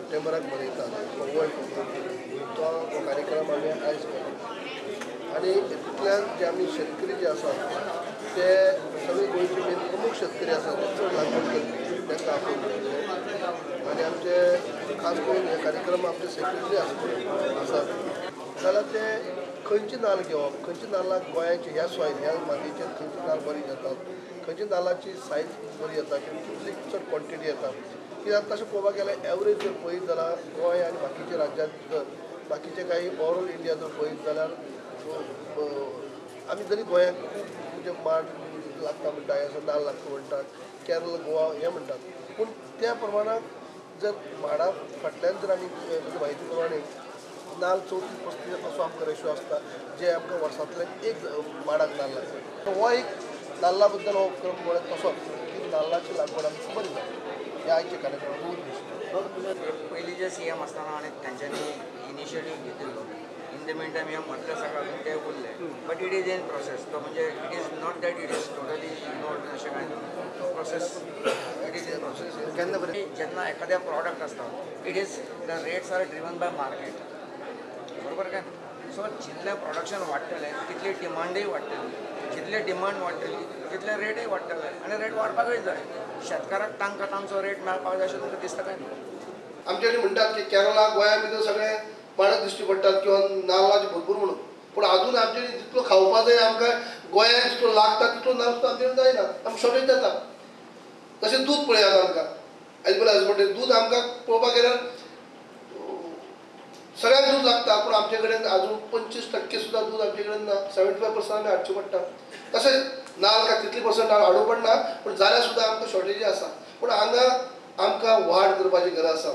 सप्टेंबराक मनयतात world coconut day, तो कार्यक्रम आमी आयज केलो आनी हितूंतल्यान जे आमी शेतकरी जे आसात ते सगळे गोंयचे मेन प्रमुख शेतकरी आसात ते चड लागवड करपी तांकां आपोवन घेतले आनी आमचे खास करून हे कार्यक्रम आमचे सेक्रेटरी आसात जाल्यार ते खंयचे नाल्ल घेवप, खंयचे नाल्लाक गोंयाचे ह्या सॉयल ह्या मातयेचेर खंयचे नाल्ल बरी जातात, खंयच्या नाल्लाची सायज बरी येता किंवा कितली चड क्वॉन्टिटी येता. कित्याक तशें पळोवपाक गेल्यार एवरेज जर पळयत जाल्यार गोंय आनी बाकीच्या राज्यांत जर बाकीचे काही ओवरऑल इंडिया जर पळयत जाल्यार आमी जरी गोंयांत खूब म्हणजे माड लागता म्हणटा, असो नाल्ल लागता म्हणटात, केरळ गोवा हें म्हणटात, पूण त्या प्रमाणांत जर माडा फाटल्यान जर आमी म्हणजे म्हायती प्रमाणे नाल्ल 34-35 असो आमकां रेशो आसता जे आमकां वर्सांतल्यान एक माडाक नाल्ल लागता. हो एक नाल्ला बद्दल हो उपक्रम म्हळ्यार तसोच की नाल्लाची लागवड आमची बरी जाता. ह्या आयच्या कार्यक्रमाचो उद्देश. पयलीं जे सी एम आसतना आनी तांच्यांनी इनिशिएटीव घेतिल्लो, इन the mean time हे मदले सगळें अजून ते उरले, but it is in process. तो म्हणजे it is not that it is totally ignored अशें कांय ना, तो process it is in process. केन्ना पर्यंत जेन्ना एखाद्या प्रॉडक्ट आसता it is the rates are driven by market, बरोबर काय ना. सो जितलें प्रोडक्शन वाडटलें तितली डिमांडूय वाडटली, जितले डिमांड वाडटली तितले रेटय वाडटले आनी रेट वाडपाकूय जाय. शेतकाराक तांकां तांचो रेट मेळपाक जाय अशें तुमकां दिसता काय ना. आमचे कडेन म्हणटात की केरळा गोंया भितर सगळे माडक दिश्टी पडटात किंवा नाल्लाचे भरपूर म्हणून, पूण अजून आमचे जितलो खावपा जाय आमकां गोंयांत जितलो लागता तितलो नाल्ल सुद्दां आमचे कडेन जायना, आमकां शॉर्टेज जाता. तशें दूद पळयात आमकां आयज पळय म्हणटा दूद आमकां पळोवपाक गेल्यार सगळ्यांक दूद लागता, पूण आमचे कडेन अजून 25% सुद्दां दूद आमचे कडेन ना, 75% आमी हाडचें पडटा. तशेंच नाल्ल काय तितली पर्संट हाडूं पडना, पूण जाल्यार सुद्दां आमकां शॉर्टेजी आसा. पूण हांगा आमकां वाड करपाची गरज आसा.